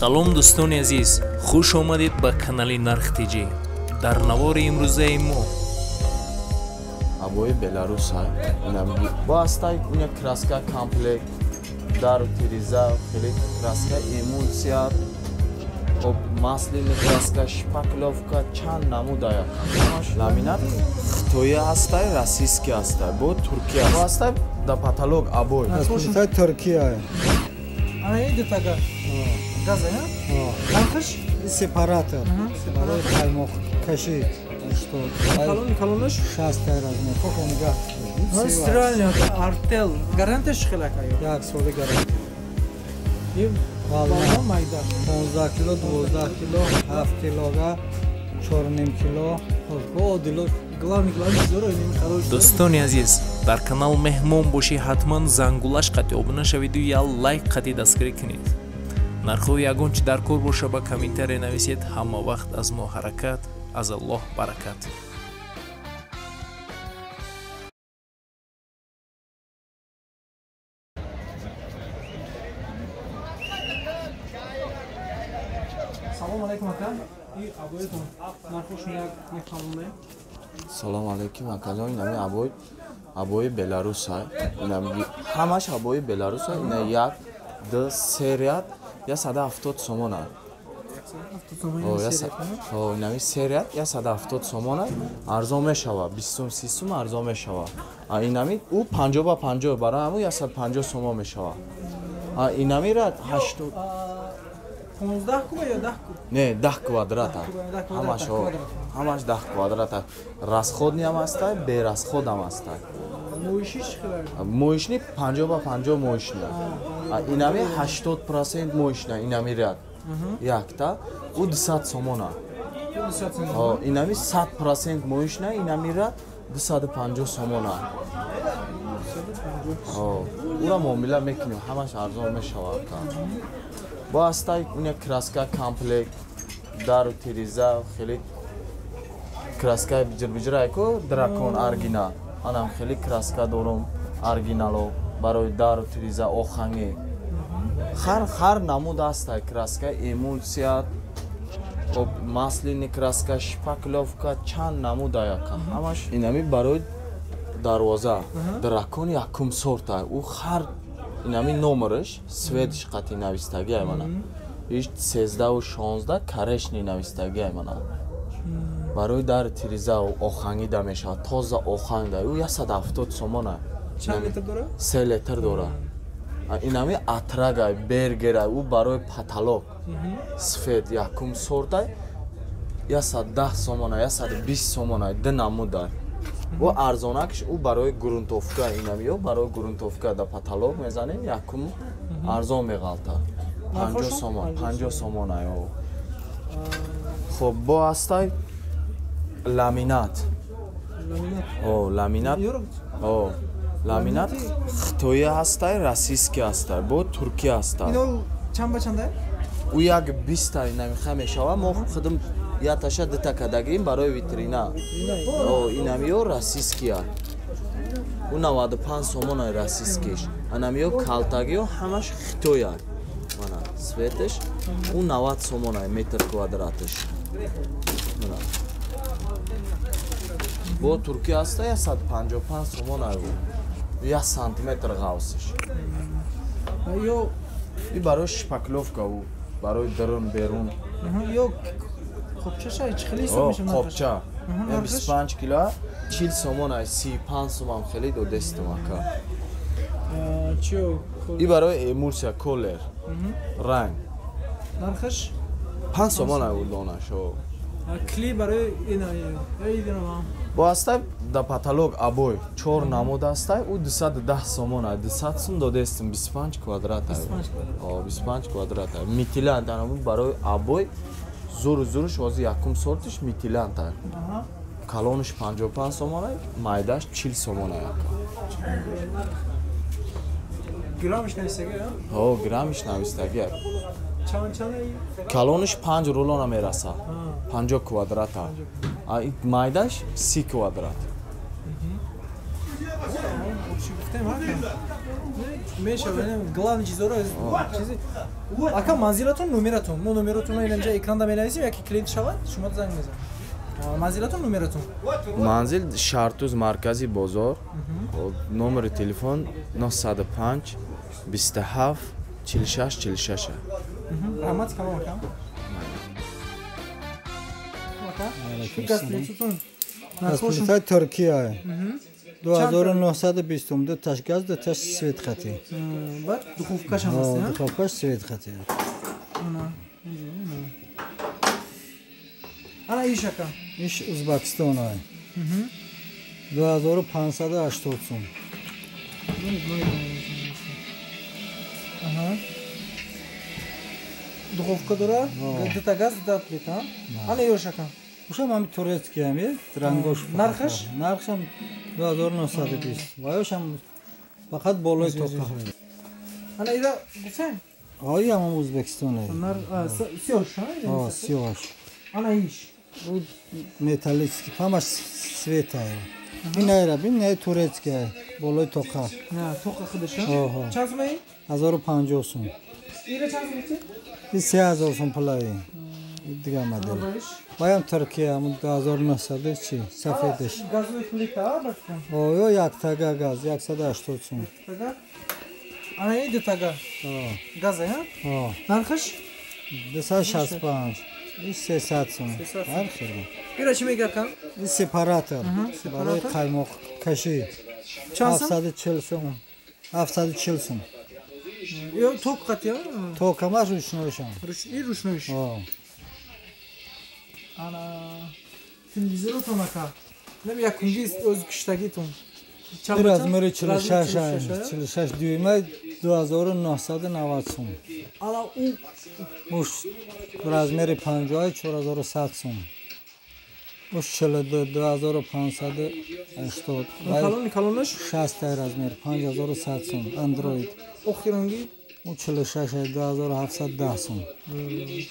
Салом дӯстони азиз, хуш омадед ба канали Нарх ТЖ. Дар навори имрӯзаи мо обои Беларус бо ҳастай иня краска комплект дару тиреза, хеле краска, эмульсия, об масляный краска, шпаклёвка, чанд намудая. Ламинат хитоӣ ҳастай, российский ҳастай, бо Туркия ҳастай, да потолок обой. Туркия. Ана дутага газа, нархаш? Сепаратор барои қаймоқкашӣ. Калон калонаш 60 размер. Хо нигаҳ. Стиральный Артел гарантияш чӣ хел ака? Як соли гарантия. Волна майда 15 кило, 12 кило, 7 килога, 4.5 кило. Бо одило главный главный чизоро ин хорош. Дӯстони азиз, дар канал меҳмон бошӣ, ҳатман зангулаш қатъи обуна шавиду як лайк қатъи дастгирӣ кунед. Нархҳои ягон чи дар кор боша, ба комментария нависед. Ҳама вақт аз мо ҳаракат, аз Аллоҳ баракат. Салом алейкум ака. И обоятон нархошон як мефаҳмонем. Салом алейкум акаҷон. Инами обой обои Беларус ай. Инами ҳамаш обои Беларус ай. Ина як, ду, се ряд 170 сомон ай. Инами се ряд 170 сомон ай. Арзон мешава, 20 сум, 30 сум арзон мешава. Инами ӯ 50 ба 50 барои ҳамун 150 сомон мешава. Инами ряд 80 15 куба ё 10 куб? Не, 10 квадрат. Ҳамаш ҳамаш 10 квадрат. Расходный ҳам ҳастай, берасход ҳам ҳастай. Моиши чӣ хел? Моишни 50 ба 50 моишни. Инами 80% моишна, инами ряд. Якта, ӯ 200 сомона. Инами 100% моишна, инами ряд 250 сомона. Ӯра муомила мекунем, ҳамаш арзон мешавад. Бо ҳастай иня краска комплект дару тиреза, хеле краскаи биҷир-биҷирае ку дракон оригинал. Анам хеле краска дорум оригинало барои дару тиреза охангӣ. Ҳар намуд ҳастай краска, эмульсия, об масляный краска, шпаклёвка, чанд намудая ҳамаш. Инами барои дарвоза дракон якум сорта. Ӯ ҳар инами номераш светш қатъи навистагиай мана. Иш 13 16 карешни навистагиай мана. Барои дар тиреза охангида мешавад, тоза охангда. Ӯ 170 сомона. Чанд литр дора? 3 литр дора. Инами атрагай, бергерай, ӯ барои потолок. Сфет якум сортай 110 сомона, 120 сомона, ду намудай. Ӯ арзонакш ӯ барои грунтовка, инамиё барои грунтовка да потолок мезанем, якум арзон меғалта. 50 сомон, 50 сомон ай. Хоб бо ҳастай ламинат. О, ламинат. О, ламинат хитоӣ ҳастай, российский ҳастай, бо Туркия ҳастай. Ино чанд ба чандай? Ӯ як 20 та инамиха мешава, мо худам яташа дута кадагим барои витрина. О, инамиё российския. Ӯ 95 сомон ай российскиш. Анамиё калтагиё ҳамаш хитоя. Мана светаш ӯ 90 сомон ай метр квадраташ. Мана. Бо Туркия ҳаста 155 сомон ай ӯ. 1 сантиметр ғавсиш. Ё и барои шпаклёвка ӯ, барои дарун берун. Ё қопчаша чӣ хеле ҳисоб мешавад? Қопча 25 кило 40 сомон ай, 35 сомон хеле додестам ака. Чиё? И барои эмульсия колер ранг. Нархаш 5 сомон ай ӯ донаш. Кли барои ина ина. Бо ҳастай да потолок обой 4 намуд ҳастай, ӯ 210 сомон ай, 200 сум додестам, 25 квадрат ай. О, 25 квадрат ай. Метилант анаму барои обой зуру зуруш ҳозир якум сортиш метилант ай. Калонаш 55 сомон ай, майдаш 40 сомон ай ака. Граммиш навистагӣ? Ҳо, граммиш навистагӣ. Чанд чанд? Калонаш 5 рулона мераса. 50 квадрат ай. Майдаш 30 квадрат. Гуфтем мешавад, главный чизоро чизи. Ака, манзилатон, номератон. Мо номератонро инҷа экранда менависем, яке клиент шавад, шумо занг мезанед. Манзилатон, номератон. Манзил Шартуз, маркази бозор. Номери телефон 905 27 46 46. Раҳмат калом ака. Ака, газ плитатон. Газплита Туркия. 2920, ду таш газ, ду таш свет хати. Баъд духовкаш ҳам аст, духовкаш свет хати. Ана иш, ака? Иш Узбекистон ай. 2580 сум. Аҳа. Духовка дора, дута газ, дута плита. Ана ёш, ака? Ушам ҳами турецкий ҳами, рангош. Нархаш? Нархшам 2920. Ваёшам фақат болои тоқа. Ана ира гуфтем? Ой, ҳамам Узбекистон ай. Нар сиёш, ҳа? Сиёш. Ана иш? У металлический, ҳамаш свет ай. Ин айра бин, най турецкий ай, болои тоқа. На, тоқа худаш, чанд сум ай? 1050 сум. Ира чанд сум гуфтем? И 3000 сум пулай. Дигар модел. Ваям Туркия, ҳамун 2900 чи, сафедаш. Газовый плита, бачка? О, яктага газ, 180 сум. Ана и дутага. Газа, ҳа? Нархаш? 265. И 300 сум. Ҳар хел. Ира чӣ мега, ака? И сепаратор. Барои қаймоқ кашӣ. Чанд сум? 740 сум. 740 сум. Ё ток қатия? Ток ҳамаш ручнойшам. И ручнойш. Ана телевизоротон, ака? Нем якунги o'z киштагитон. Размери 46 ай, 46 дюйма, 2990 сум. Ана у? Уш размери 50 4100 сум. Уш 42, 2580. Калони калонаш? 60 размер, 5100 сум, Android. Охиранги? У 46 ай, 2710 сум.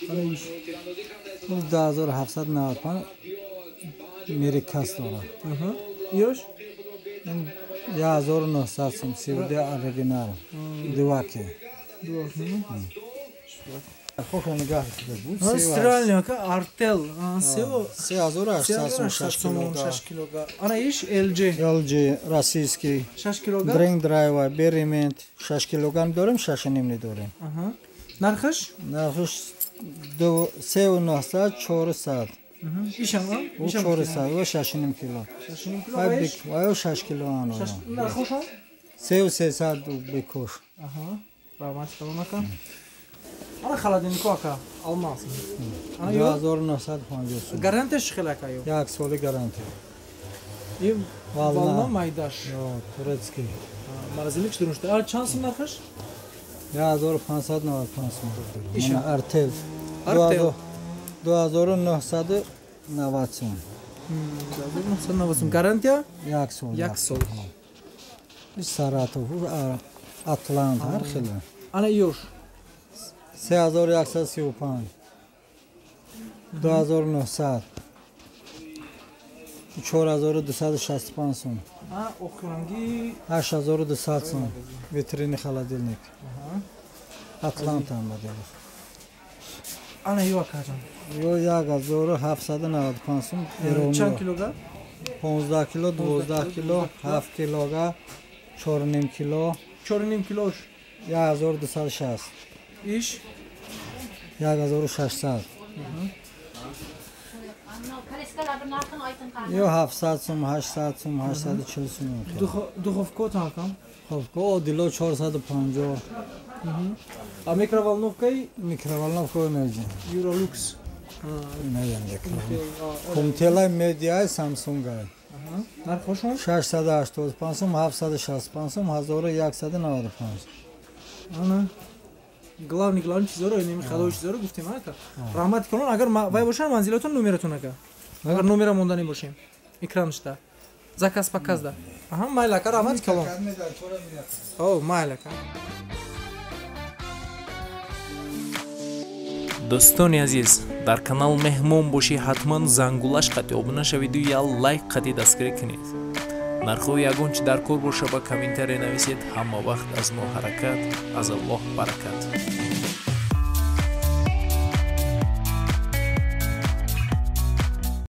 Ана иш? 2795 мерикас дорад. Ёш? 1900 сум, 32 оригинал. Дуваки. Хоша нигоҳ кунед. Стиральный, ака, Артел. Сево 3800 сум, 6 килога. 6 килога. Ана иш LG. LG российский. 6 килога. Дринг драйва, беримент 6 килограмм дорем, 6 ним дорем. Аҳа. Нархаш? Нархаш 3 900, 400. Ишам, У 400, ва 6,5 кило. 6,5 кило. Ва 6 кило ано. Нархошон? 3 300 бекош. Аҳа. Раҳмат калон, ака. Ана холодильнико, ака, алмаз. Ана 2950 сум. Гарантияш чӣ хел, ака, ё? Як соли гарантия. И волна майдаш. Ё, турецкий. Морозильник чӣ дурушта? А чанд сум нархаш? 1595 сум. Иша? Артел. Артел. 2990 сум. 2990 сум. Гарантия? Як сол. Як сол. Саратов, Атлант, ҳар хел. Ана ёш? 3135. 2900. 4265 сум. А охиранги? 8200 сум. Витринный холодильник. Атланта моделаш. Ана ё, акаҷон? Ё 1795 сум. Чанд килога? 15 кило, 12 кило, 7 килога, 4,5 кило. 4,5 килош? 1260. Иш? 1600. Ё 700 сум, 800 сум, 840 сум. Духовкотон, ака? Духовка одило 450. А микроволновкаи? Микроволновка неҷи. Юролукс. Кумтелай медиай Самсунгай. Нархошон? 685 сум, 765 сум, 1195. Ана. Главный главный чизоро, инеми хадои чизоро гуфтем, ака. Раҳмати калон, агар вай бошад, манзилатон, номератон, ака. Агар номера монданӣ бошем. Экраншда. Заказ показда. Аҳа, майли, ака, раҳмати калон. О, майли, ака. Дӯстони азиз, дар канал меҳмон бошӣ, ҳатман зангулаш қатӣ обуна шавиду я лайк қатӣ дастгирӣ кунед. Нархҳои ягон чи дар кор боша, ба комментария нависед. Ҳама вақт аз мо ҳаракат, аз Аллоҳ баракат.